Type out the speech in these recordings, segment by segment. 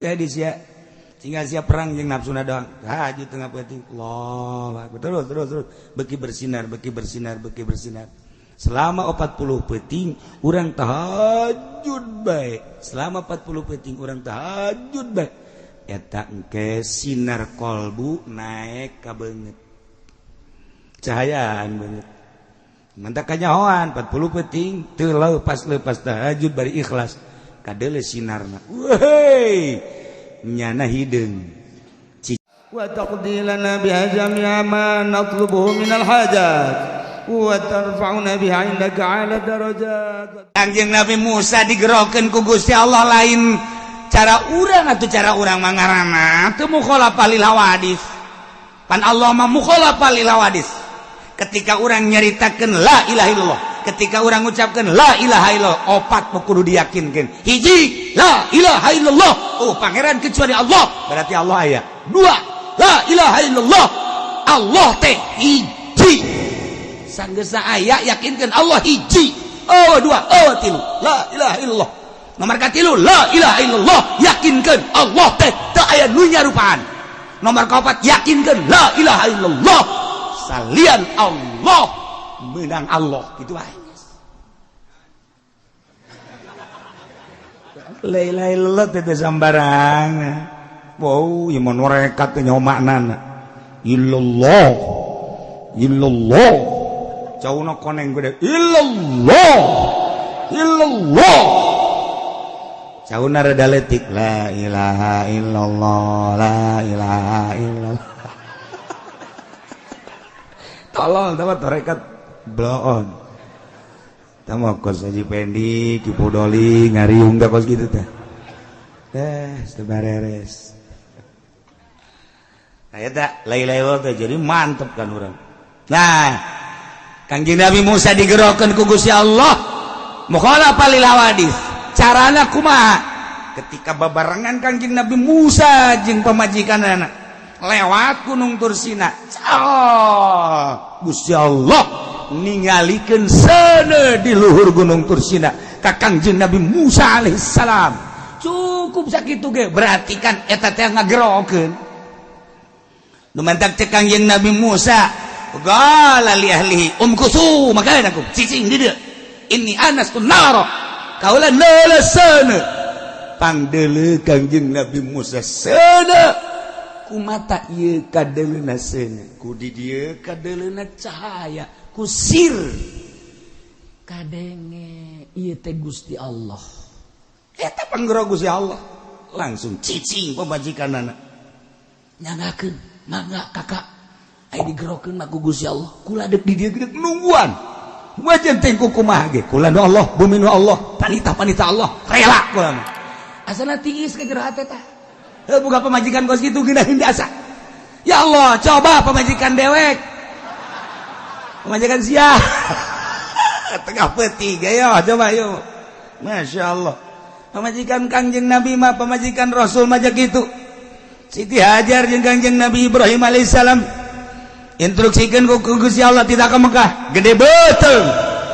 Ya di sia tinggal sia perang jeung nafsuna doang. Tahajud tengah peuting. Allah terus terus terus beki bersinar, beki bersinar, beki bersinar. Selama 40 peuting urang tahajud bae. Selama 40 peuting urang tahajud bae. Eta engke sinar kolbu naik ka beungeut. Cahayaan beungeut. Mantak kanyahoan 40 peuting teu lepas-lepas tahajud bari ikhlas. Kadeule sinarna. Weuh, nyana hideung. Wa taqdi lana biha jami'a ma natlubuhu minal hajat wa tarfa'una biha 'indaka 'ala darajat. Kangjeng Nabi Musa digerokeun ku Gusti Allah lain cara urang atau cara urang mangarana teu mukhalafah lil hawadis. Pan Allah mah mukhalafah lil hawadis. Ketika urang nyaritakeun la ilaha illallah, ketika urang ngucapkeun la ilaha illallah, opat nu kudu diyakinkeun. Hiji, la ilaha illallah, oh pangeran kecuali Allah, berarti Allah aya. Dua, la ilaha illallah, Allah teh hiji. Sanggeusna aya yakinkeun Allah hiji. Oh dua, oh tilu, la ilaha illallah. Nomor katilu, la ilaha illallah, yakinkeun Allah teh teu aya nu nyarupaan. Nomor kaopat, yakinkeun la ilaha illallah, salian Allah menang Allah, gitu aja. La ilaha illallah teh teu sambarang. Wow, ieu mah nerekat teh nyaho maknana. Illallah. Illallah. Cauna koneng gede. Illallah. Illallah. Cauna rada leutik. La ilaha illallah, la ilaha illallah. Tolol teh tarekat bloon. Tah mah kos Haji Pendi, Ki Podoli ngariung teh kos kitu teh. Eh, teu bareres. Nah eta la ilaha illallah teh jadi mantep kan urang. Nah, Kangjeng Nabi Musa digerokeun ku Gusti Allah mukhalafah lil hawadis. Carana kumaha? Ketika babarengan Kangjeng Nabi Musa jeung pamajikanana lewat Gunung Tursina. Oh, Gusti Allah ningalikeun seuneu di luhur Gunung Tursina ka Kangjeng Nabi Musa alaihissalam. Cukup sakitu ge berarti kan eta teh ngagerokeun. Nu mantak cek Kangjeng Nabi Musa, qala li ahlihi umkusu makanakum, cicing di dieu. Inni anastu nara. Kaula neuleuh seuneu. Pangdeuleu Kangjeng Nabi Musa seuneu. Ku mata ieu kadeleuna seuneu, ku di dieu kadeleuna cahaya, ku sir kadenge ieu teh Gusti Allah. Eta panggero Gusti Allah. Langsung cicing pamajikanana. Nyangakeun, mangga kakak. Aya digerokeun mah ku Gusti Allah. Kula deuk di dieu gede nungguan. Wajan teh ku kumaha ge? Kula nu Allah, bumi nu Allah, panita-panita Allah, rela kula mah. Asana tiis ke jero hate tah. Heuh, buka pamajikan kos kitu geunaheun asa. Ya Allah, coba pamajikan dewek. Pamajikan sia. Tengah peuting ayo coba yuk. Masya Allah. Pamajikan Kangjeng Nabi mah, pamajikan Rasul mah kitu. Siti Hajar jeung Kangjeng Nabi Ibrahim alaihissalam instruksikeun ku Gusti Allah tidak ke Mekah, gede beuteung.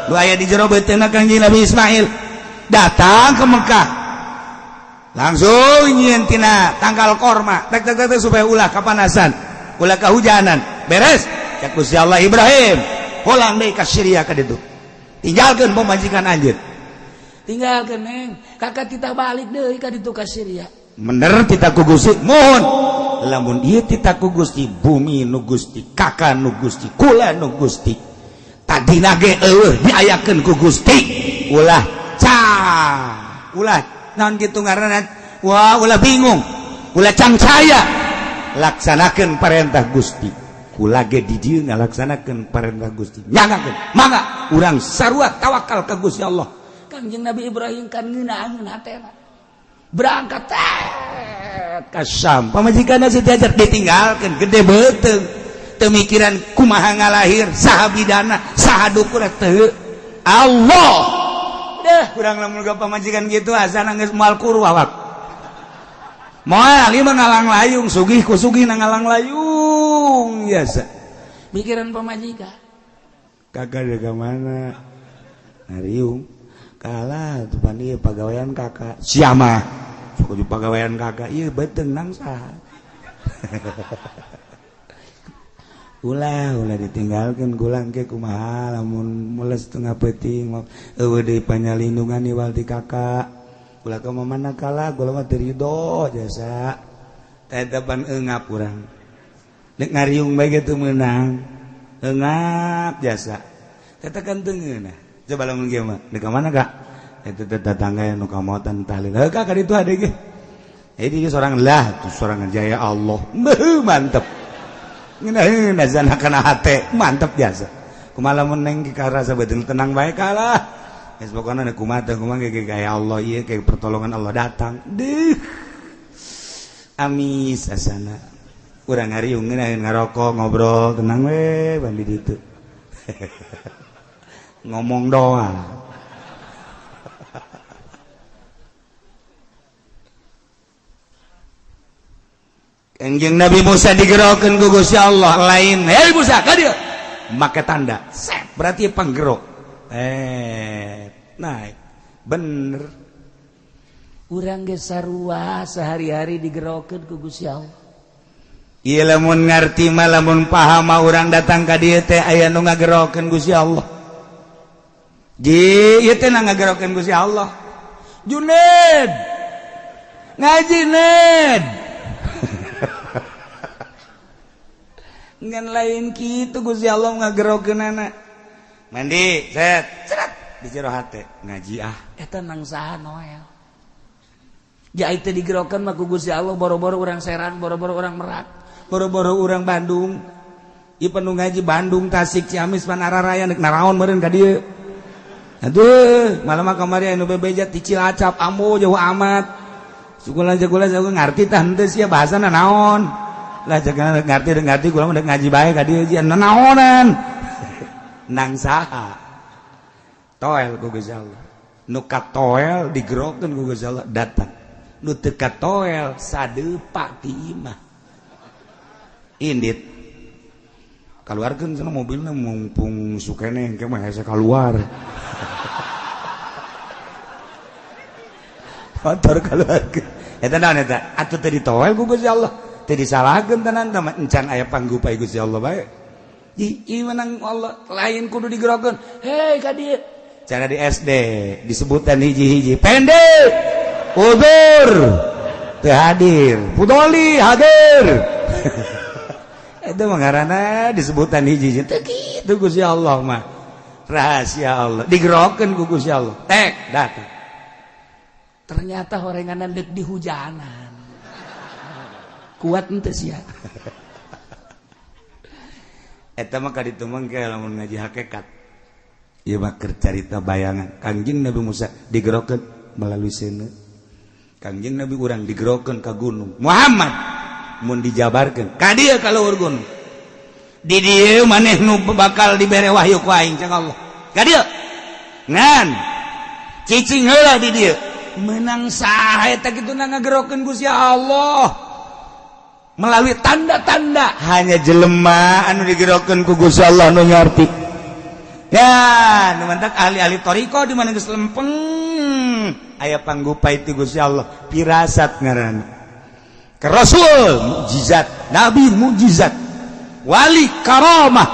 Nu aya di jero beuteungna Kangjeng Nabi Ismail datang ke Mekah. Langsung nyieun tina tangkal korma, tek tek tek supaya ulah kapanasan, ulah kahujanan. Beres, cek Gusti Allah, Ibrahim, pulang deui ka Syria ka ditu. Tinggalkeun pamajikan anjeun. Tinggalkeun neng, kakak kita balik deui ka ditu ka Syria. Bener titah ku Gusti, mohon. Lamun ieu titah ku Gusti, bumi nu Gusti, kakak nu Gusti, kula nu Gusti. Tadina ge eueuh diayakeun ku Gusti. Ulah ca, ulah naon kitu ngaranna, wah ulah bingung, ulah cangcaya. Laksanakeun perintah Gusti. Kula ge di dieu ngalaksanakeun perintah Gusti. Nyangakeun, mangga urang sarua tawakal ka Gusti Allah. Kangjeng Nabi Ibrahim kan ngeunaheun hatena. Berangkat ka Syam. Pamajikanna Siti Hajar ditinggalkeun gede beuteung. Teu mikiran kumaha ngalahir, saha bidana, saha dukur teu. Allah. Deh, kurang lamun pamajikan gitu asana geus moal kuru awak. Moal ieu mah ngalang layung, sugih ku sugih na ngalang layung biasa. Mikiran pamajikan. Kakak dari mana? Ngariung. Kalah tuh pan ieu pagawean kakak. Siapa? kakak, sok pagawean kakak, ieu beuteung nang saha. Ulah ulah ditinggalkeun gulang ke kumaha lamun mules tengah peuting eueuh deui panyalindungan iwal ti kakak. Ulah ka mana kalah gula mah teu rido jasa. Eta pan eungap urang. Nek ngariung bae ge teu meunang. Eungap jasa. Eta kan teu ngeunah. Coba lamun kieu mah, deuk ka mana Kak? Eta teh tetangga nu kamotan tahlil. Heuh Kak ka ditu ade ge. Jadi seorang lah, tuh seorang jaya Allah. Beuh mantep. Ngeunah zana kana hate, mantep biasa. Kumaha lamun neng karasa beuteung tenang bae kalah. Geus pokona nek kumaha teh kumaha ge gaya Allah ieu kayak pertolongan Allah datang. Deuh. Amis asana. Urang ngariung ngeunah ngarokok ngobrol tenang we bandi ditu. Ngomong doang. Kanjeng Nabi Musa digerokeun ku Gusti Allah lain. Hei Musa, ka dieu. Make tanda. Set, berarti panggerok. Naik. Bener. Urang ge sarua sehari-hari digerokeun ku Gusti Allah. Ieu lamun ngarti mah lamun paham mah urang datang ka dieu teh aya nu ngagerokeun Gusti Allah. Ji, ieu teh ngagerokeun Gusti Allah. Juned. Ngaji Ned. Ngan lain kitu Gusti Allah ngagerokeunana. Mandi, set, seret di jero hate ngaji ah. Eta nang saha Noel. Ja teh digerokeun mah ku Gusti Allah boro-boro urang Serang, boro-boro urang Merak, boro-boro urang Bandung. Ieu penuh ngaji Bandung, Tasik, Ciamis, Panararaya nek naraon meureun ka dieu. Aduh, malam mah kamari anu bebeja ti Cilacap, ambo jauh amat. Sukulan-sukulan saya ngarti tah henteu sia bahasana naon. Lah jangan ngarti ngarti kula mah ngaji bae ka dieu jian naonan. Nang saha? Toel ku Gusti Allah. Nu katoel digerokeun ku Gusti Allah datang. Nu teu katoel sadeupa ti imah. Indit. Kaluarkeun cenah mobilna mumpung sukene engke mah hese kaluar. Motor kaluarkeun. Eta naon eta? Atuh teu ditoel ku Gusti Allah. Teu disalahkeun tenan teh encan aya panggupai Gusti Allah bae. Ieu menang Allah lain kudu digerokeun. Hei ka dieu. Cara di SD disebutan hiji-hiji pendek. Udur. Teu hadir. Pudoli hadir. Itu mah ngaranna disebutan hiji-hiji. Teu kitu Gusti Allah mah. Rahasia Allah digerokeun ku Gusti Allah. Tek datang. Ternyata horenganan deuk di hujanan. Kuat henteu sia. Eta mah kaditu mah ge lamun ngaji hakikat. Ieu mah keur carita bayangan. Kangjeng Nabi Musa digerokeun melalui seuneu. Kangjeng Nabi urang digerokeun ka gunung. Muhammad mun dijabarkeun ka dieu ka luhur gunung. Di dieu maneh nu bakal dibere wahyu ku aing cek Allah. Ka dieu. Ngan cicing heula di dieu. Menang saha eta kitu ngagerokeun Gusti Allah. Melalui tanda-tanda hanya jelema anu digerokeun ku Gusti Allah nu ngarti. Ya, nu mantak ahli-ahli thariqah di mana geus lempeng aya panggupai ti Gusti Allah, pirasat ngaranna. Ke Rasul mukjizat, nabi mukjizat, wali karamah,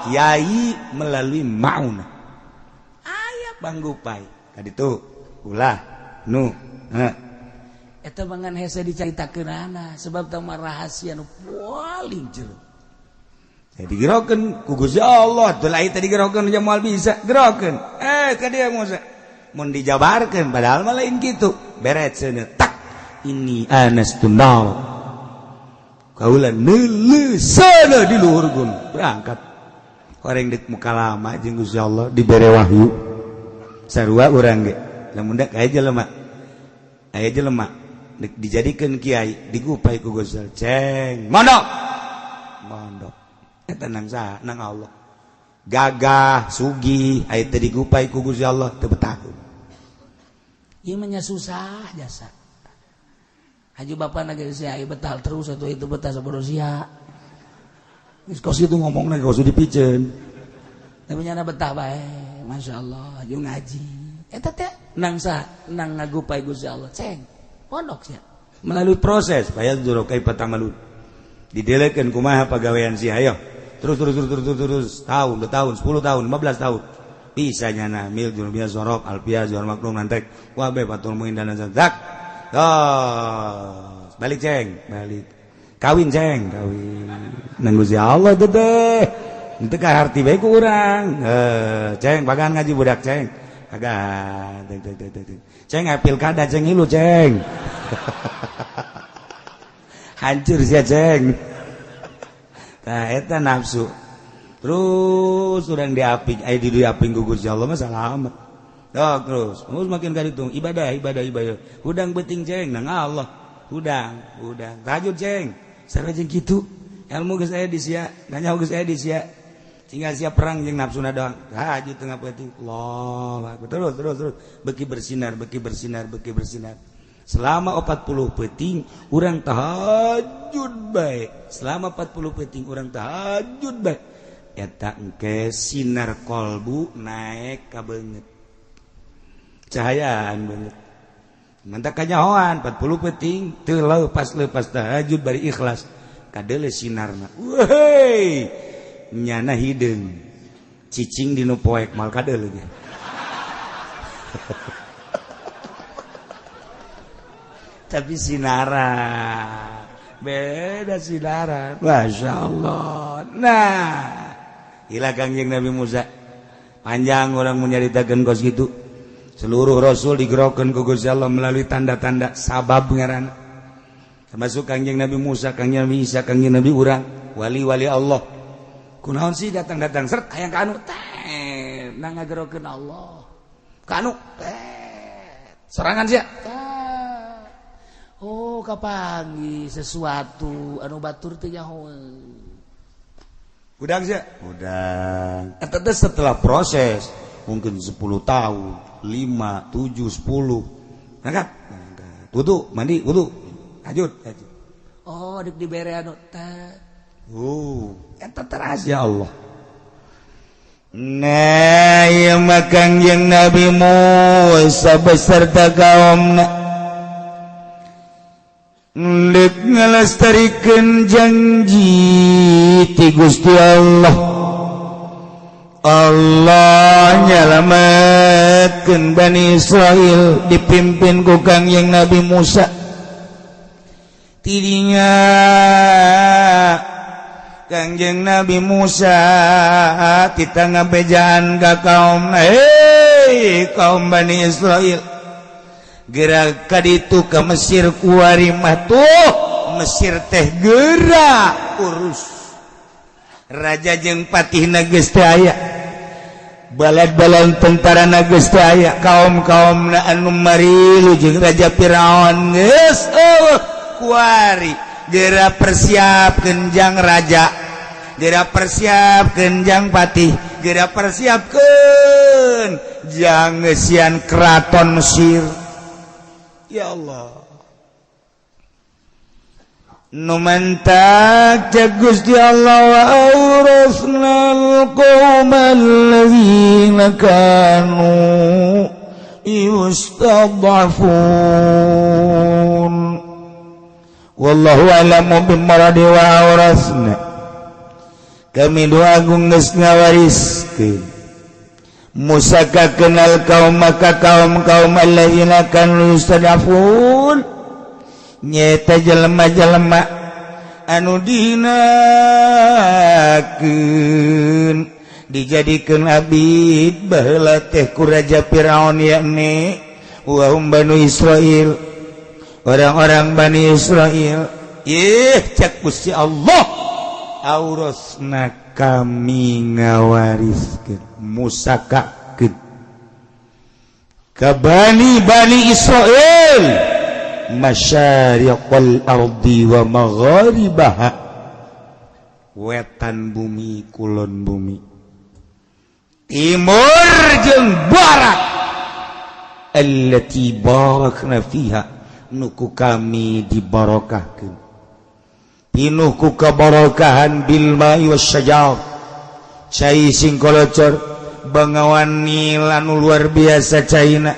kiai melalui maunah. Aya panggupai. Kaditu ulah nu heh. Eta mangan hese dicaritakeunana sebab tah mah rahasia nu paling jero. Jadi digerokeun ku Gusti Allah, teu lain teh digerokeun nya moal bisa gerokeun. Ka dieu Musa. Mun dijabarkeun padahal mah lain kitu. Beret seuneu tak ini anas tunal. Kaula neuleuh seuneu di luhur gunung berangkat. Horeng deuk mukalama jeung Gusti Allah dibere wahyu. Sarua urang ge. Lamun dak aya jelema. Aya jelema deuk dijadikeun kiai digupai ku Gusti Allah. Ceng, mondok. Mondok. Eta nang saha? Nang Allah. Gagah, sugih, aya teu digupai ku Gusti Allah teu betahun. Ieu mah nya susah jasa. Haji bapak na geus aya betah terus atuh itu betah sabodo sia. Geus kos kitu ngomongna kos dipiceun. Tapi nyana betah bae, masyaallah, jeung ngaji. Eta teh nang saha? Nang ngagupai Gusti Allah. Ceng. Pondok sia. Melalui proses fayanzuru kaifa ta'malun. Didelekeun kumaha pagawean sia, ayo. Terus terus terus terus terus, terus tahun, 2 tahun, 10 tahun, 15 tahun. Bisa nyana mil junubiyah sorok alfiah zuhar maklum nantek wabe patul muin dan zak. Oh, balik ceng, balik. Kawin ceng, kawin. Nang Gusti Allah teh teh. Henteu kaharti bae ku urang. Ceng pagan ngaji budak ceng. Pagan. Ceng pilkada ceng ilu ceng. Hancur sia ceng. Tah eta nafsu. Terus urang diaping, aya di diaping ku Gusti Allah mah salamet. Dok terus, terus makin ka ditu ibadah, ibadah, ibadah. Hudang beuting ceng nang Allah. Hudang, hudang. Tahajud ceng. Sarua jeung kitu. Ilmu geus aya di sia, nanya geus aya di sia. Tinggal siap perang jeung nafsuna doang. Tahajud tengah peuting. Allah, terus terus terus beki bersinar, beki bersinar, beki bersinar. Selama 40 peuting urang tahajud bae. Selama 40 peuting urang tahajud bae. Eta engke sinar kolbu naik ka beungeut. Cahayaan beungeut. Mantak kanyahoan 40 peuting teu lepas-lepas tahajud bari ikhlas. Kadeule sinarna. Weuh. Nyana hideung. Cicing dinu poek mal kadeule ge. Tapi sinaran beda sinaran, masya Allah. Nah, gila Kangjeng Nabi Musa. Panjang orang menyaritakan kos gitu. Seluruh rasul digerokan ku Gusti Allah melalui tanda-tanda sabab ngaran. Termasuk Kangjeng Nabi Musa, Kangjeng Nabi Isa, Kangjeng Nabi urang, wali-wali Allah. Kunaon sih datang-datang seret hayang ka anu teh nang ngagerokeun Allah. Ka anu teh sorangan sia. Oh, kapanggih sesuatu anu batur teh nyaho. Udang sia? Udang. Eta teh setelah proses mungkin 10 tahun, 5, 7, 10. Angkat. Wudu, mandi, wudu. Tahajud, tahajud. Oh, dek dibere anu teh. Oh, eta teh rahasia Allah. Nah, ieu mah Kangjeng Nabi Musa beserta kaumna ndek ngalestarikeun janji ti Gusti Allah. Allah nyalametkeun Bani Israil dipimpin ku Kangjeng Nabi Musa. Tidinya Kangjeng Nabi Musa kita ngabejaan ka kaum, hei kaum Bani Israil, gerak kaditu ke Mesir kuari mah tuh Mesir teh gerak urus raja jeung patihna geus teu aya, balad-balad tentara geus teu aya, kaum-kaumna anu marilu jeung raja Firaun geus eueuh kuari. Geura persiapkeun jang raja, geura persiapkeun jang patih, geura persiapkeun jang ngeusian keraton Mesir. Ya Allah, nu mantak cek Gusti Allah wa awrasnal qaumal ladzina kanu yustad'afun. Wallahu a'lamu bimuradi wa awrasna. Kami doa agung geus ngawariskeun Musa ka kenal kaum maka kaum-kaum alladzina kanu yustad'afun nyeta jelema-jelema anu dihinakeun dijadikeun abid baheula teh ku Raja Firaun, yakni wa hum Banu Israil, orang-orang Bani Israil. Ih cek Gusti Allah, aurasna kami ngawariskeun musakakeun ka Bani Bani Israil masyariqal ardi wa magharibaha, wetan bumi kulon bumi, timur jeung barat, allati barakna fiha, nuku kami dibarokahkeun, pinuh ku kabarokahan bil ma'i wasyajar, cai sing kolocor, bangawan nil anu luar biasa caina.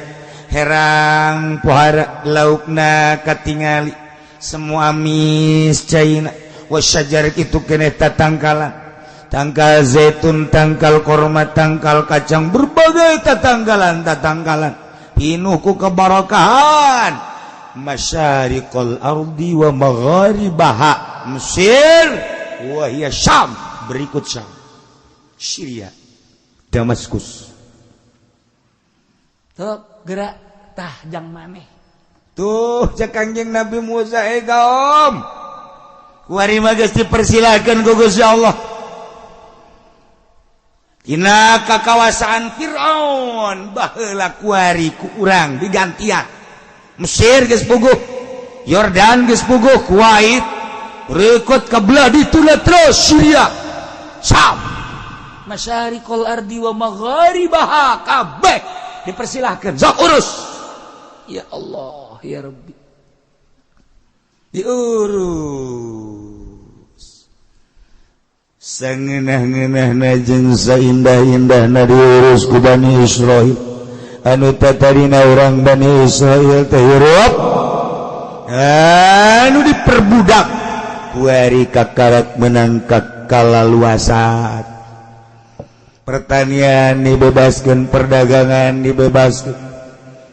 Herang pohara laukna katingali semua amis caina. Wasyajar itu keneh tatangkalan, tangkal zaitun, tangkal korma, tangkal kacang, berbagai tatangkalan tatangkalan pinuh ku kebarokahan. Masyariqal ardi wa magharibaha, Mesir wa hiya Syam, berikut Syam, Syria, Damaskus. Tuh gerak tah jang maneh. Tuh cek Kangjeng Nabi Musa, eh kaum, kuari mah geus dipersilakeun ku Gusti Allah. Tina kakawasaan Fir'aun baheula kuari ku urang digantian. Mesir geus puguh, Yordan geus puguh, Kuwait berikut ke belah dituna terus Syria, Syam. Masyariqal ardi wa magharibaha kabeh dipersilahkan, sok urus. Ya Allah, ya Rabbi. Diurus sangeunah-ngeunahna jeung saindah-indahna diurus ku Bani Israil. Anu tatarina urang Bani Israil teh hirup anu diperbudak, kuari kakarak menang kalaluasan, pertanian dibebaskan, perdagangan dibebaskan,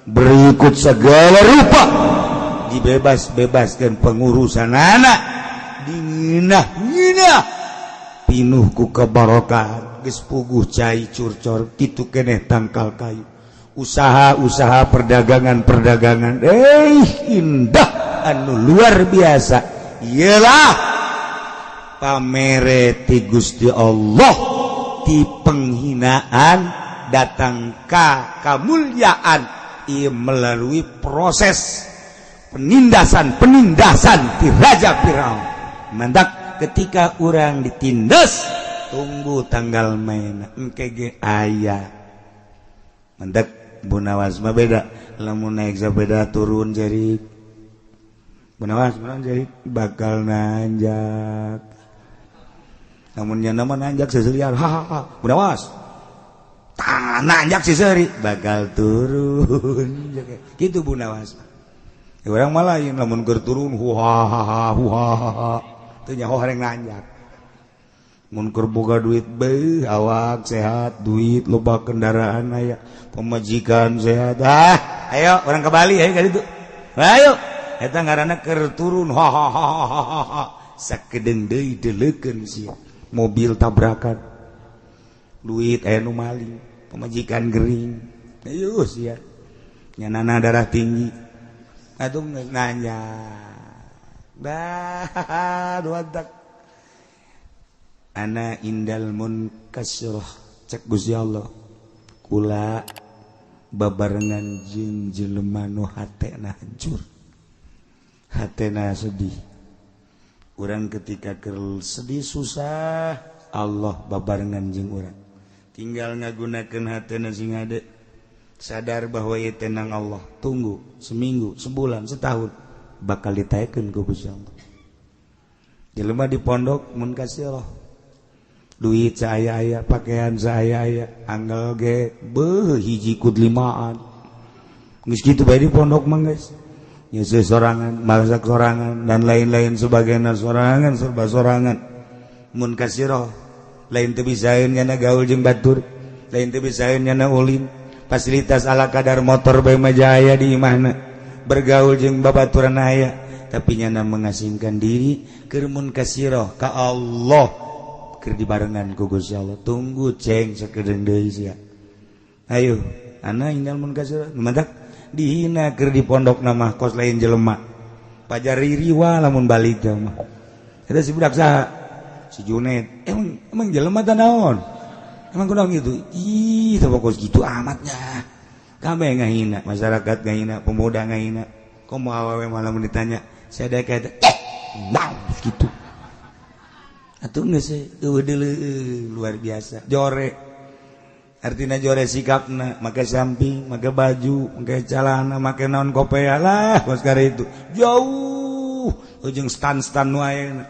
berikut segala rupa dibebas-bebaskan, pengurusan anak dinginah-nginah pinuh ku kebarokahan. Geus puguh cai curcor kitu keneh tangkal kayu, usaha-usaha, perdagangan-perdagangan, indah anu luar biasa. Iyalah pamere ti Gusti Allah, ti penghinaan datang ka kamulyaan ieu melalui proses penindasan-penindasan ti Raja Firaun. Mantak ketika orang ditindas, tunggu tanggal main engke ge aya. Mantak Bunawas mah beda, lamun naik sepeda turun jerik. Bunawas mah jerik bakal nanjak, namun nyana mah nanjak seserian, hahaha. Bunawas tah nanjak seseri bakal turun gitu. Bunawas orang malah lain, lamun keur turun huhahaha huhahaha, teu nyaho hareng nanjak. Mun keur boga duit beuh, awak sehat, duit loba, kendaraan aya, pemajikan sehat, ah ayo orang ke Bali, ayo ka ditu, ayo. Eta ngaranna keur turun hahaha. Sakedeung deui deleukeun sia, mobil tabrakan, duit aya nu maling, pemajikan gering, ayo sia nyanana darah tinggi atuh nanya dah dua tak. Ana indal munkasirah, cek Gusti Allah, kula babarengan jeung jelema nu hatena hancur, hatena sedih. Urang ketika keur sedih susah, Allah babarengan jeung urang. Tinggal ngagunakeun hatena sing hade, sadar bahwa ieu tenang Allah. Tunggu seminggu, sebulan, setahun, bakal ditaekeun ku Gusti Allah. Jelema di pondok munkasirah, duit saya aya, pakaian saya aya, anggal ge beuh hiji kud limaan. Geus kitu bae di pondok mah, geus nyeuseui sorangan, masak sorangan, dan lain-lain sebagainya, sorangan, serba sorangan. Mun kasirah lain teu bisaeun nyana gaul jeung batur, lain teu bisaeun nyana ulin, fasilitas ala kadar, motor bae mah jaya di imahna, bergaul jeung babaturan aya, tapi nyana mengasingkan diri keur mun kasirah ka Allah, keur dibarengan ku Gusti Allah. Tunggu ceng sakedeung deui sia, ayo. Ana indal munkasirah, mantak dihina keur di pondok nama kos lain jelema pajari riwa. Lamun balik teh mah eta si budak saha, si Junet, emang emang jelema teh naon, emang kunaon gitu, ih teh kos gitu amatnya. Kabeh ngahina, masyarakat ngahina, pemuda ngahina, komo awewe malah mun ditanya saya ada kayak eh nah gitu atuh. Geus eueuh luar biasa jore, artinya jore sikapna, make samping, make baju, make celana, make naon, kopea lah kos itu jauh ujung stan-stan nu ayeuna,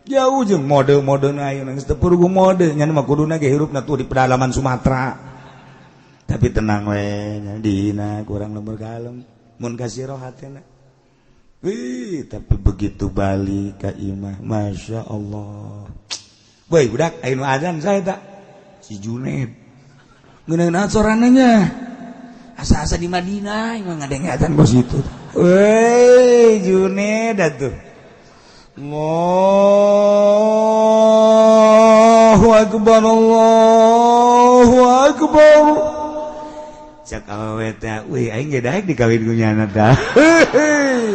jauh jeung mode-mode nu ayeuna. Geus teu puguh mode, nya mah kuduna ge hirupna tuh di pedalaman Sumatera. Tapi tenang we dina kurang lembur kalem mun kasih roh hatena. Wih, tapi begitu balik ka imah, Masya Allah. Woi, budak aya nu azan saya tak si Juned. Ngeunaheun sorananya. Asa-asa di Madinah emang ngadeng azan bos itu. Woi, Juned atuh. Allahu akbar, Allahu akbar. Cak awewe teh, wih aing ge daek dikawin ku nyana tah.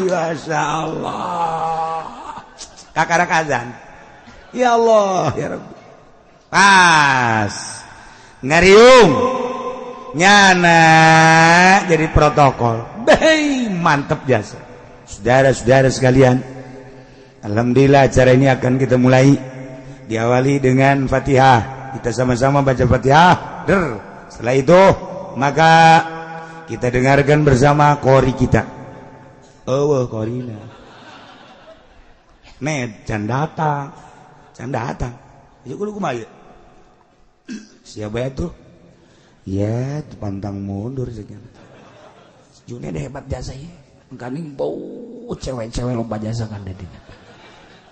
Masya Allah. Kakarak azan. Ya Allah, ya Rabbi. Pas ngariung nyana jadi protokol. Bei, mantep jasa. Saudara-saudara sekalian, alhamdulillah acara ini akan kita mulai diawali dengan Fatihah. Kita sama-sama baca Fatihah. Der. Setelah itu maka kita dengarkan bersama qori kita. Oh, qorina. Ned, can datang. Can datang. Ieu kudu kumaha ieu? Siapa ya tuh? Ya, pantang mundur sekian. Juned hebat jasa ieu. Engkaning bau cewek-cewek lomba jasa kan dedinya.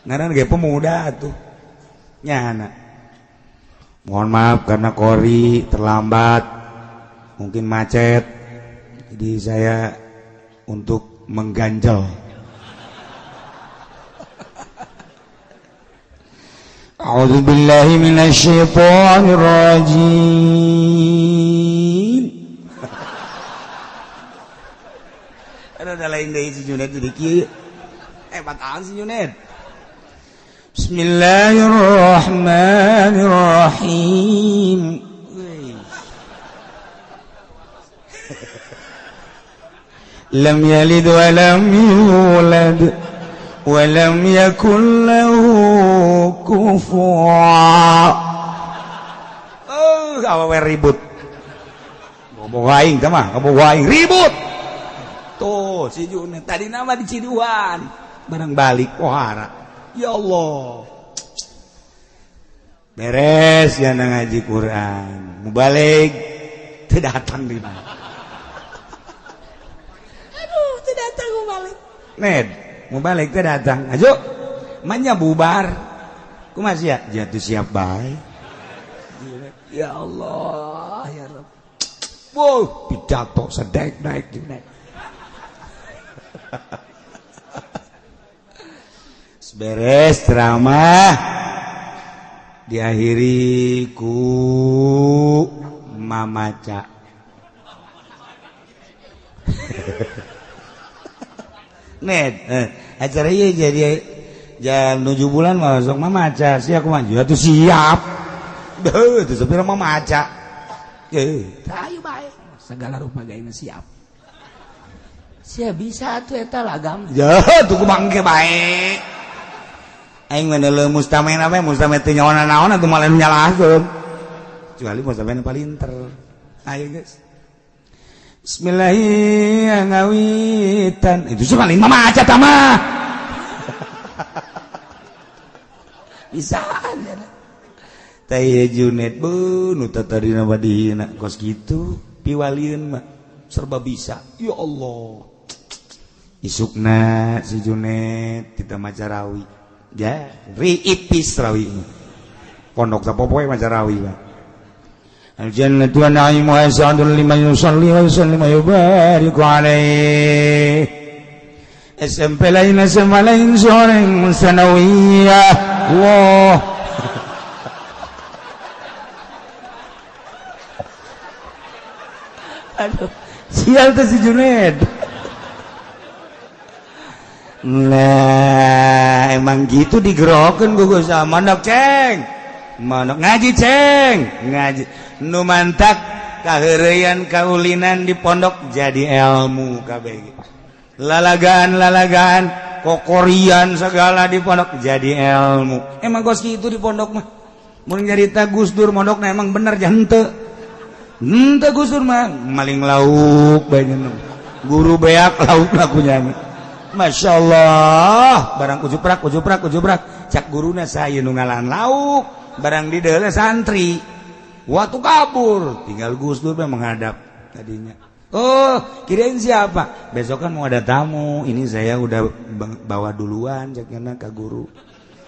Ngaran ge pemuda tuh. Nyana. Mohon maaf karena qori terlambat. Mungkin macet, jadi saya untuk mengganjal. A'udzubillahi minasyaitonirrajim. Ada lain deui si Juned jadi kieu. Hebat amat si Juned. Bismillahirrahmanirrahim. Lam yalid wa lam yulad wa lam yakul lahu kufuwan. Oh, awewe ribut. Ngomong aing teh mah, ngomong aing ribut. Tuh, si Juned tadi nama di Ciduan, barang balik pohara. Ya Allah. Beres ya ngaji Quran. Mubalik teu datang di mana. Ned, mau balik teh datang. Ayo, manya bubar. Kumaha sia? Jatuh siap bae. Ya Allah, ya Rabb. Wow, pidato sedek naik naik. Beres ceramah diakhiri ku mamaca. Ned, acara ieu jadi jam 7 bulan masuk mamaca, siap kumaha? Atuh siap. Beuh, teu sapira mamaca. Ayo bae, segala rupa gawe siap. Sia bisa atuh eta lagam. Ya, tuh kumaha engke bae. Aing mah deuleu mustamen apa mustamen teu nyaona naon atuh malah nyalahkeun. Kecuali mustamen palinter. Ayo guys. Bismillahirrahmanirrahim. Itu sih paling mamaca tama. Bisa aja. Teh Junet bu nu tadi nama dihina kos gitu piwalieun mah serba bisa. Ya Allah. Isukna si Junet tidak maca rawi. Ya, riipis rawi. Pondok sapopoe maca rawi mah. Al-jannatu wa na'imuha sa'dun liman yusalli wa yusallim wa yubariku alaihi. SMP lain, SMA lain, seorang sanawiyah. Allah. Aduh, sial tuh si Juned. Nah, emang gitu digerokin gue sama manok ceng. Manok ngaji ceng, ngaji. Nu mantak kaheureuyan kaulinan di pondok jadi ilmu kabeh. Lalagaan-lalagaan kokorian segala di pondok jadi ilmu. Emang kos kitu di pondok mah. Mun nyarita Gus Dur mondokna emang bener ja henteu. Henteu Gus Dur mah maling lauk bae guru beak lauk lakunya. Masya Allah, barang ujuprak ujuprak ujuprak cak guruna saya nu ngalan lauk, barang di deuleu santri. Waktu kabur, tinggal Gus Dur menghadap tadinya. Oh, kirain siapa? Besok kan mau ada tamu. Ini saya udah bawa duluan, ceknya ke guru.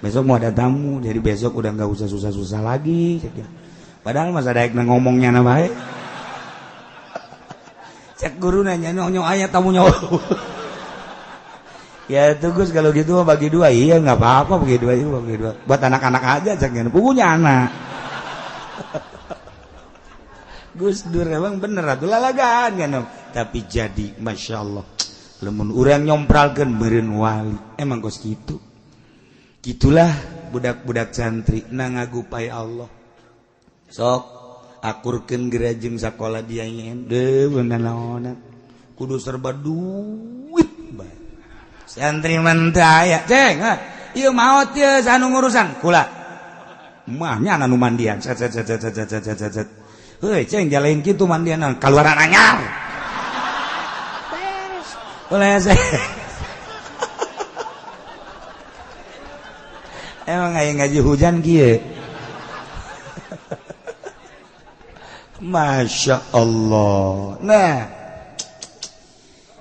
Besok mau ada tamu, jadi besok udah nggak usah susah-susah lagi. Ceknya. Padahal masa daek ngomongnya na bae. Cek guru nanya nyonyo aya tamunya. Ya itu Gus, kalau gitu mah bagi dua. Iya, nggak apa-apa, bagi dua itu, bagi dua. Buat anak-anak aja ceknya. Pugunya anak. Gus Dur emang bener atuh lalagaan kan. Tapi jadi masya Allah. Lamun urang nyompralkeun meureun wali. Emang kos kitu. Gitulah budak-budak santri na ngagupai Allah. Sok akurkeun gerajeng sakola dia nyen deuh naonan. Kudu serba duit bae. Santri mah teu aya, ceng. Ieu maot ieu anu ngurusan kula. Mah nya anu mandian. Set set set set set set set set. Heuy, ceng jalain kitu mandian kaluaran anyar. Beres. Ulah saya. Emang aya ngaji hujan kieu. Masya Allah. Nah,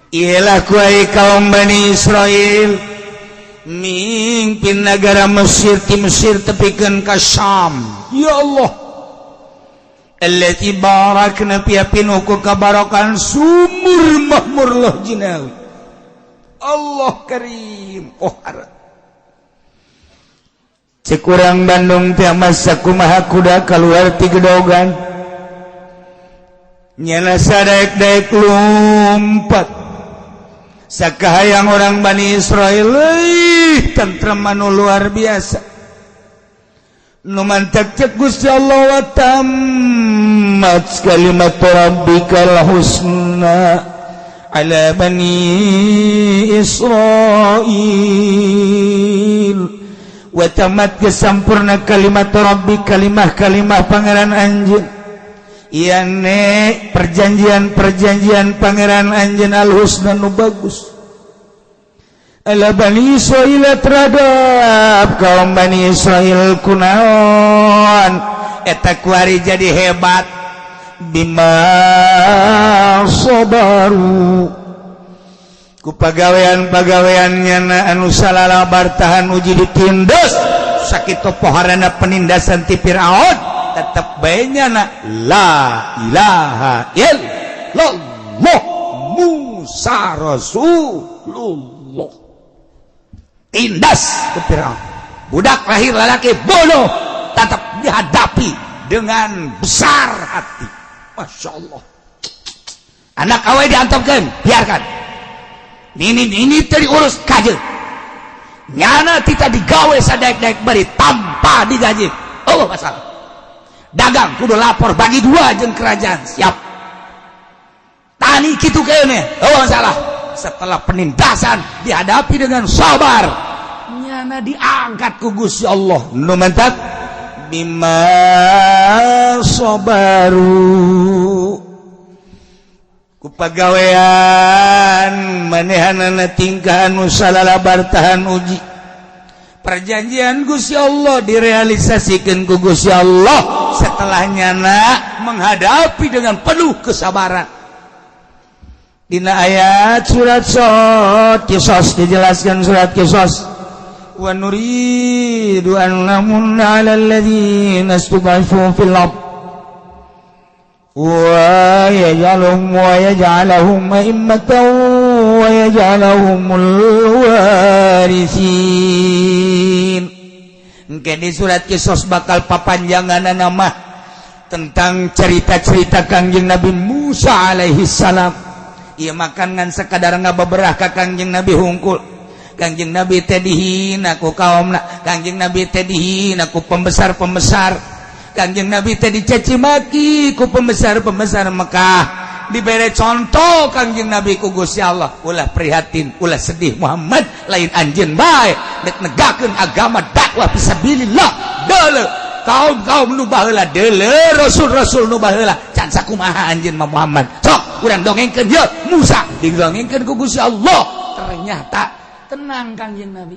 ialah kuai kaum Bani Israel mimpin negara Mesir ti Mesir tepikeun ka Syam. Ya Allah. Allati barakna fiha pinuku kabarokan sumur mahmur loh jinawi. Allah karim. Oh harat. Cek urang Bandung teh masa kumaha kuda keluar ti gedogan. Nyana sadaek-daek lompat. Sakahayang orang Bani Israel euy tentrem anu luar biasa. Nu mantak cek Gusti Allah wa tammat kalimat rabbikal husna ala bani Israil. Wa tamat kesampurna kalimat rabbi kalimah-kalimah pangeran anjeun. Iane perjanjian-perjanjian pangeran anjeun al-husna nu bagus ala Bani Israil terhadap kaum Bani Israil kunaon eta kuari jadi hebat bima sabaru ku pagawean-pagaweannya anu salalabar tahan uji ditindas sakitu poharana penindasan ti Firaun tetep bae nyana la ilaha illallah Musa Rasulullah. Tindas ke Firaun, budak lahir lalaki bodoh tetap dihadapi dengan besar hati. Masya Allah. Anak awe diantepkeun, biarkan. Ini teu diurus kaje. Nyana tita digawe sadaek-daek beri tanpa digaji. Oh masalah. Dagang kudu lapor bagi dua jeung kerajaan, siap. Tani kitu kene, oh masalah. Setelah penindasan dihadapi dengan sabar, nyana diangkat ku Gusti Allah. Nu mantak bima sabaru ku pagawean manehanana tingkah anu salalabar tahan uji. Perjanjian Gusti Allah direalisasikan ku Gusti Allah setelah nyana menghadapi dengan penuh kesabaran. Dina ayat surat Sod Kisos dijelaskan surat Kisos. Wa nuridu an namunna 'alal ladzina istud'ifu fil ard wa yaj'aluhum wa yaj'alahum a'immatan wa yaj'alahumul warithin. Engke di surat Kisos bakal papanjangan nama tentang cerita-cerita Kangjeng Nabi Musa alaihi salam. Ieu makan ngan sekadar ngabeberah ka Kangjeng Nabi hungkul. Kangjeng Nabi teh dihina ku kaumna, Kangjeng Nabi teh dihina ku pembesar-pembesar, Kangjeng Nabi teh dicaci maki ku pembesar-pembesar Mekah. Dibere contoh Kangjeng Nabi ku Gusti Allah, ulah prihatin, ulah sedih Muhammad, lain anjeun bae dek negakeun agama dakwah fisabilillah. Deuleu kaum-kaum nu baheula, deuleu rasul-rasul nu baheula, can sakumaha anjeun mah Muhammad. Sok urang dongengkeun yeuh Musa didongengkeun ku Gusti Allah. Ternyata tenang Kangjeng Nabi,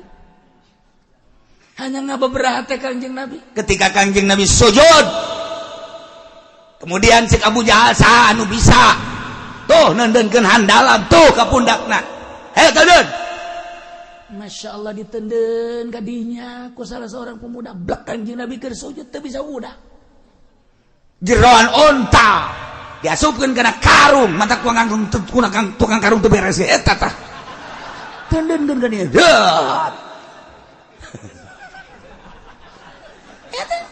hanya ngabeberah teh Kangjeng Nabi. Ketika Kangjeng Nabi sujud Kemudian cek Abu Jahal saha anu bisa tuh nendenkeun handalam tuh ka pundakna. Hei teuden. Masya Allah ditenden kadinya ku salah seorang pemuda blek Kanjeng Nabi keur sujud teu bisa udah. Jeroan onta diasupkeun kana karung, mata tukang karung teu beres eta tah. Tendenkeun kadinya. Deut.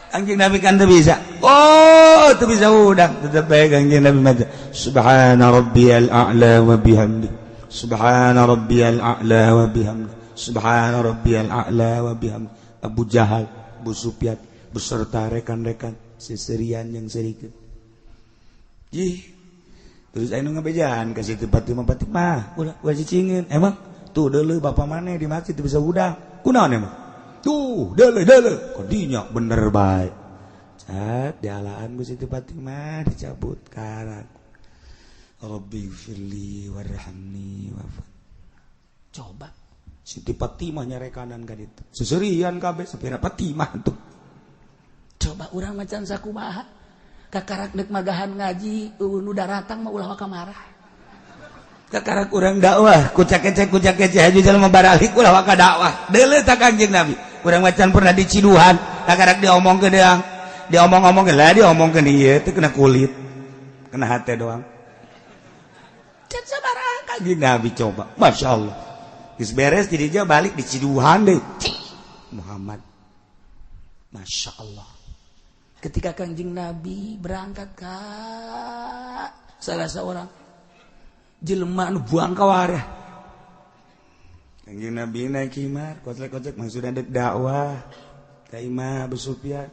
Kanjeng Nabi kan teu bisa. Oh, teu bisa udang. Tetep bae Kanjeng Nabi maca subhana rabbiyal a'la wa bihamdi. Subhana rabbiyal a'la wa bihamdi. Subhana rabbiyal a'la wa bihamdi. Abu Jahal, Abu Sufyan beserta rekan-rekan seserian yang serikeun. Jih. Terus anu ngabejaan ka Siti Fatimah, Fatimah, ulah ulah cicingin. Emang tuh deuleu bapa maneh di masjid teu bisa udang. Kunaon emang? Tuh, deuleu deuleu. Kadinya bener bae. Cat dialaan ku Siti Fatimah dicabut karang. Rabbi firli warhamni wafat. Coba Siti Fatimah nyarekanan ka ditu. Seserian kabeh sapira Fatimah tuh. Coba urang macan sakumaha. Kakarak deuk magahan ngaji nu daratang mah ulah waka marah. Kakarak urang dakwah kucak kecek haji jelema baralik ulah waka dakwah. Deuleu ta Kanjeng Nabi. Urang macan pernah diciduhan, kakarak diomongkeun deang. Diomong-omongkeun lah diomongkeun ieu teh kena kulit. Kena hate doang. Can sabaraha Kanjeng Nabi coba. Masya Allah. Geus beres jadi dia balik diciduhan deh. Muhammad. Masya Allah. Ketika Kanjeng Nabi berangkat ka salah seorang jelema nu buang ka warah. Kanjeng Nabi naik himar, kocek-kocek maksudna dek dakwah ka imah Abu Sufyan.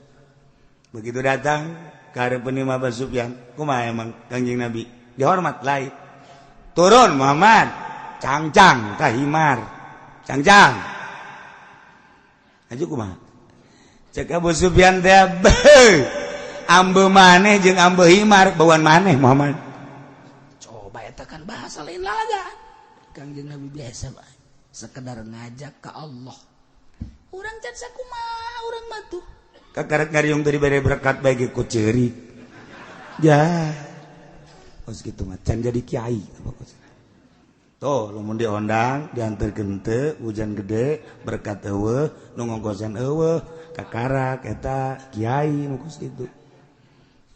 Begitu datang ka hareupeun imah Abu Sufyan, kumaha emang Kanjeng Nabi? Dihormat lain. Turun Muhammad, cangcang ka himar. Cangcang. Aju kumaha? Cek Abu Sufyan teh ambe maneh jeung ambe himar bauan maneh Muhammad. Coba eta kan bahasa lain lalaga. Kangjeng Nabi biasa bae, sekedar ngajak ke Allah. Urang can sakumaha urang mah tuh. Kakarak ngariung teu dibere berkat bae ge ku ceurik. Ya. Kos kitu mah can jadi kiai apa kos. Tuh, lamun diondang, diantarkeun teu, hujan gede, berkat eueuh, nu ngongkosan eueuh, kakarak eta kiai nu kos kitu.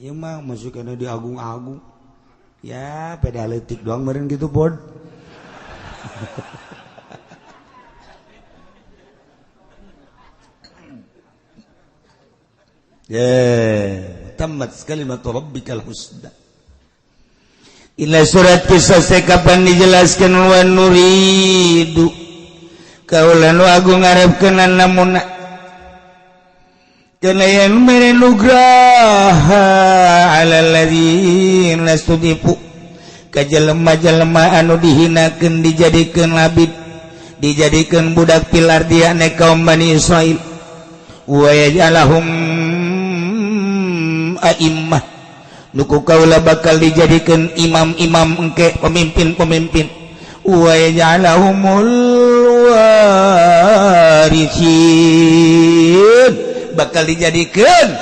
Ieu mah masuk kana diagung-agung. Ya, peda leutik doang meureun kitu pod. Ya, tammat kalimatu rabbikal husna. Ila surat kisah kapan dijelaskan wa nuridu kaula nu agung ngarepkeun namun kana yen mere nugraha alal ladzina studifu ka jelema-jelema anu dihinakeun dijadikeun labid dijadikeun budak pilar dia ne kaum Bani Israil wa yajalahum a'immah nuku kaula bakal dijadikan imam-imam engke pemimpin-pemimpin wa yaj'alahumul warithin bakal dijadikan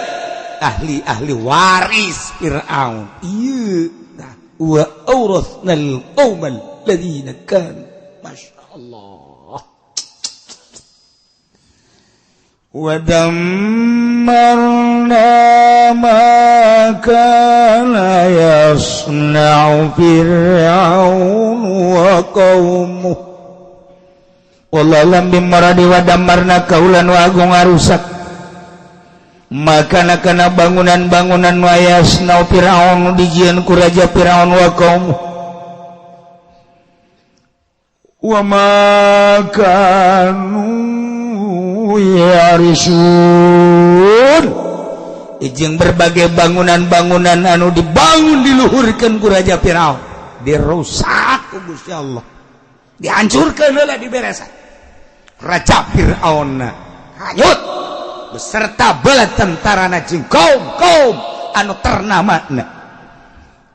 ahli-ahli waris Fir'aun. Ieu tah wa awrathnal qaumal ladzina kan. Masya Allah. Wa dammarna ma kana yasna'u Fir'aun wa qaumuh. Wallahu lam bimaradi wa dammarna kaulan wa agung arusak makana kana bangunan-bangunan wa yasna'u Fir'aun dijieun ku raja Fir'aun wa qaumuh wa ma kanu yarisun. Ijing berbagai bangunan-bangunan anu dibangun diluhurkan ku raja Firaun dirusak ku Gusti Allah, dihancurkan heula diberesan. Raja Firaun hanyut beserta bala tentarana jeung kaum-kaum anu ternamana.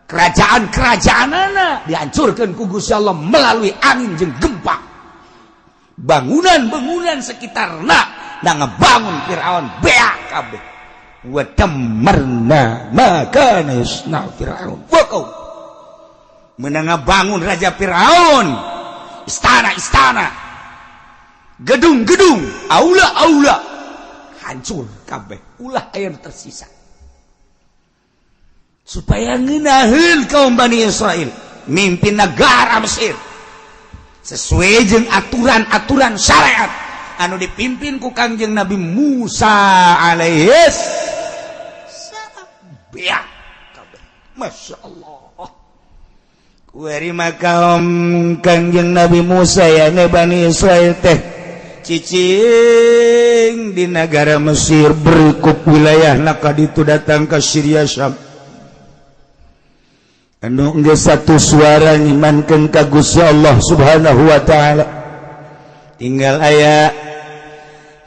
Kerajaan-kerajaanana dihancurkan ku Gusti Allah melalui angin jeung gempa. Bangunan-bangunan sekitarna da ngebangun Firaun beak kabeh. Wa dammarna ma kana yasna Fir'aun wa qaum. Menang ngabangun Raja Fir'aun istana-istana, gedung-gedung, aula-aula, hancur kabeh, ulah aya tersisa, supaya ngeunaheun kaum Bani Israel mimpin negara Mesir sesuai jeung aturan-aturan syariat anu dipimpin ku Kangjeng Nabi Musa alaihis salam. Beak kabeh, Masya Allah. Kuari kaum Kangjeng Nabi Musa ya Bani Israel teh cicing di negara Mesir, berikut wilayah naka itu datang ke Syria, Syam, anu geus satu suara ngimankeun ka Gusti Allah Subhanahu wa taala. Tinggal aya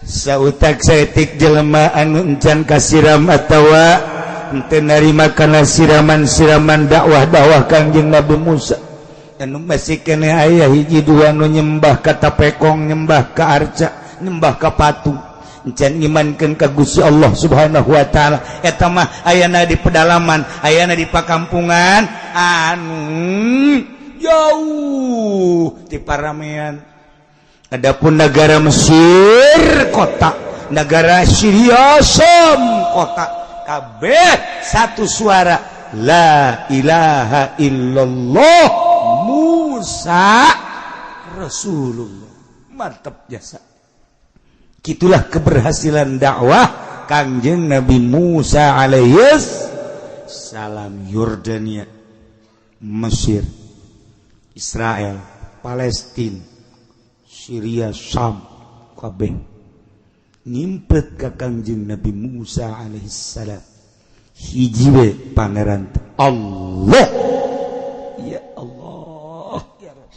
sautak saeutik jelema anu encan kasiram atawa henteu narima kana siraman-siraman dakwah-dakwah Kangjeng Nabi Musa, anu masih keneh aya hiji dua nu nyembah ka tapekong, nyembah ka arca, nyembah ka patung, encan ngimankeun ka Gusti Allah Subhanahu wa taala. Eta mah ayana di pedalaman, ayana di pakampungan anu jauh di paramean. Adapun negara Mesir kota, negara Syria Syam kota, kabeh satu suara, la ilaha illallah, Musa Rasulullah. Mantap jasa. Gitulah keberhasilan dakwah Kangjeng Nabi Musa alaihis salam. Yordania, Mesir, Israel, Palestina, Syria, Syam, kabeh ngimpet ka Kangjeng Nabi Musa alaihissalam. Hiji we pangeran, Allah. Ya Allah, ya Rabb.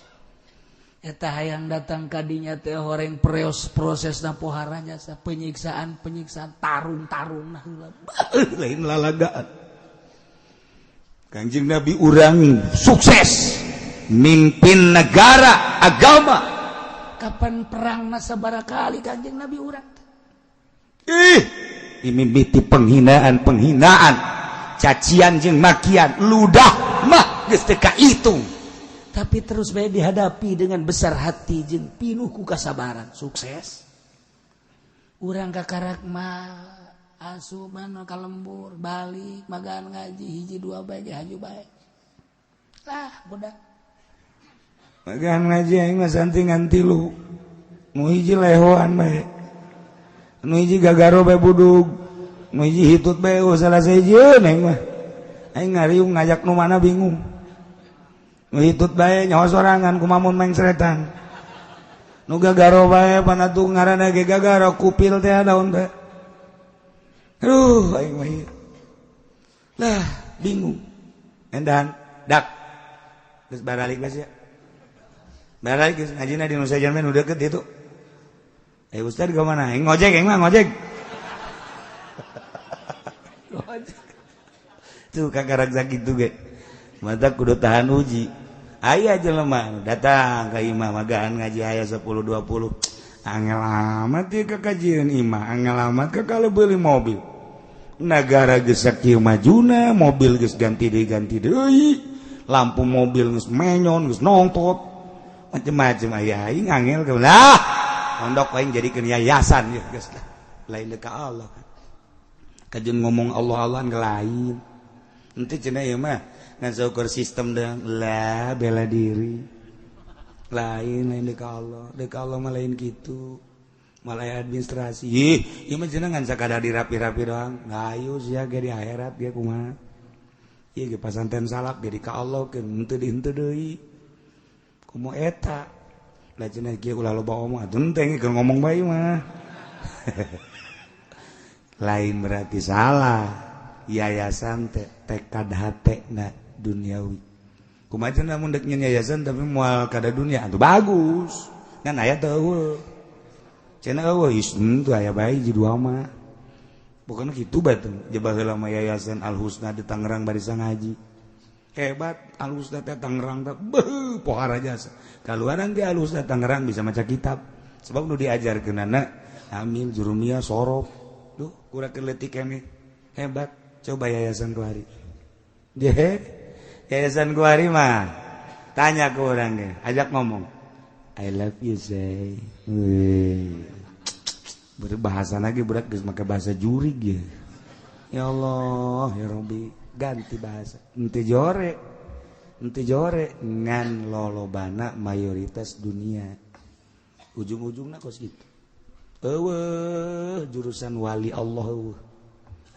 Eta hayang datang kadinya teh horeng preos prosesna poharanya sa penyiksaan penyiksaan, tarung-tarung nah heula. Lain lalagaan. Kangjeng Nabi urang sukses mimpin negara agama. Kapan perang sabaraha kali Kanjeng Nabi urang teh? Ih, dimimiti penghinaan penghinaan, cacian jeung makian, ludah mah geus teu kahitung. Tapi terus bae dihadapi dengan besar hati jeung pinuh ku kasabaran, sukses. Urang kakarak mah asupan ka lembur, balik magan ngaji hiji dua bae ge haju bae lah budak. Magan ngaji aing mah santi ngan tilu. Nu hiji lehoan bae, nu hiji gagaro bae budug, nu hiji hitut bae. Oh, salah sahiji aing mah. Aing ngariung ngajak nu mana bingung. Nu hitut bae nyaho sorangan kumamun mengseretan. Nu gagaro bae panatu ngaranna ge gagaro kupil teh daun teh. Aduh, aing mah ieu. Lah, bingung. Endahan dak. Geus baralik geus ya. Baralik geus ngajina di Nusa Jamin nu deket itu. Eh, ustad ke mana? Aing ngojek, aing mah ngojek. Ngojek. Tuh kakarak sakitu ge. Mata kudu tahan uji. Aya jelema datang ka imah magaan ngaji aya 10 20. Angel amat ieu ka kajian imah, angel amat ka kalau beli mobil. Negara geus sakieu majuna, mobil geus ganti deui ganti deui. Lampu mobil geus menyon, geus nongtot. Macem-macem aya aing angel ke lah. Pondok aing jadikeun yayasan ya geus lah. Lain ka Allah. Kajeun ngomong Allah Allah lain. Ente cenah ieu mah ngan saukur sistem dang lah bela diri. Lain, lain dek Allah, dek Allah mah lain gitu. Malah aya administrasi. Ih, ieu mah cenah ngan sakadar dirapi-rapi doang. Ngayu sia ge di akhirat ge kumaha. Ieu ge pasanten salak ge di ka Allah keun henteu di henteu deui. Kumaha eta? Lah cenah kieu ulah loba omong atuh henteu keur ngomong bae mah. Lain berarti salah. Yayasan teh tekad hate na duniawi. Kumaha cenah mun dek nyeun yayasan tapi moal kada dunia atuh bagus. Ngan aya teu eueuh. Cenah eueuh henteu aya bae hiji dua mah. Bukan kitu bae teh. Jebah heula mah Yayasan Al Husna di Tangerang barisan ngaji. Hebat Al Husna teh Tangerang teh beuh pohara jasa. Kaluaran ge Al Husna Tangerang bisa maca kitab. Sebab nu diajarkeunana amil jurumiyah sorof. Duh kurang leutik keneh. Hebat. Coba yayasan kuari. Yayasan kuari mah tanya ke orangnya, ajak ngomong. I love you say. Berbahasa lagi berat geus make bahasa jurig ya. Ya Allah, ya Rabbi, ganti bahasa. Henteu jore. Henteu jore ngan lolobana mayoritas dunia. Ujung-ujungna kos gitu. Eueuh jurusan wali Allah eueuh.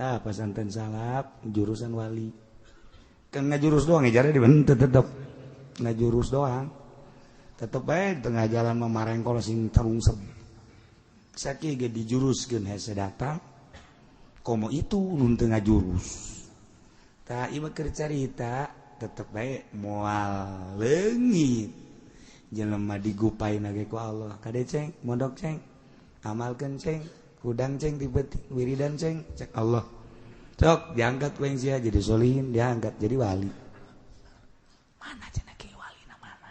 Ah pasantren salaf jurusan wali. Kan ngajurus doang ngejarnya dibentuk tetep. Ngajurus doang. Tetep bae tengah jalan mah marengkol sing tarungsep. Sakieu ge dijuruskeun hese datang. Komo itu nu teu ngajurus. Tah ieu mah keur carita tetep bae moal leungit. Jelema digupain ge ku Allah. Kade ceng, mondok ceng, amalkeun ceng, hudang ceng tipe wiridan ceng, cek Allah. Cok diangkat ku yang sia jadi solihin, diangkat jadi wali. Mana cenah ki wali na mana?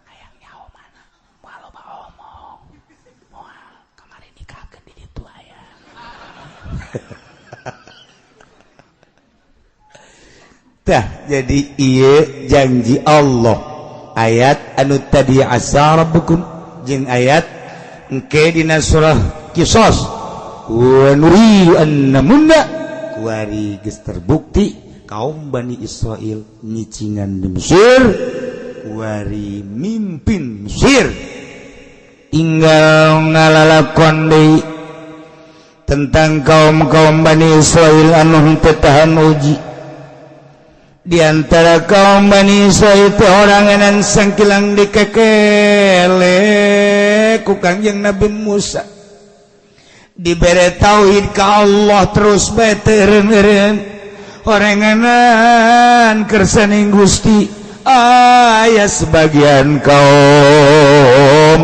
Hayang nyaho mana? Moal loba omong. Moal kamari nikahkeun di ditu aya. Tah jadi ieu janji Allah. Ayat anu tadi asa rabbukum jeung ayat engke dina surah Qisas wa nuridu an namunna kuari geus terbukti kaum Bani Israil nyicingan di Mesir kuari mimpin Mesir tinggal ngalalakon deui tentang kaum-kaum Bani Israil anu henteu tahan uji. Di antara kaum Bani Israil itu oranganan sangkilang dikekele ku Kangjeng Nabi Musa. Dibere tauhid ka Allah terus bae teu eureun-eureun. Oranganan kersaning Gusti aya sebagian kaum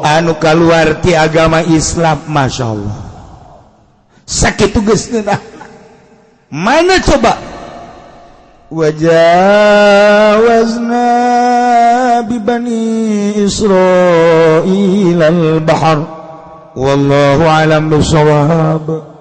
anu kaluar ti agama Islam, Masya Allah. Sakitu geus ngeunah. Mana coba wajawazna bibani Israil al-bahr wallahu alam bisawab.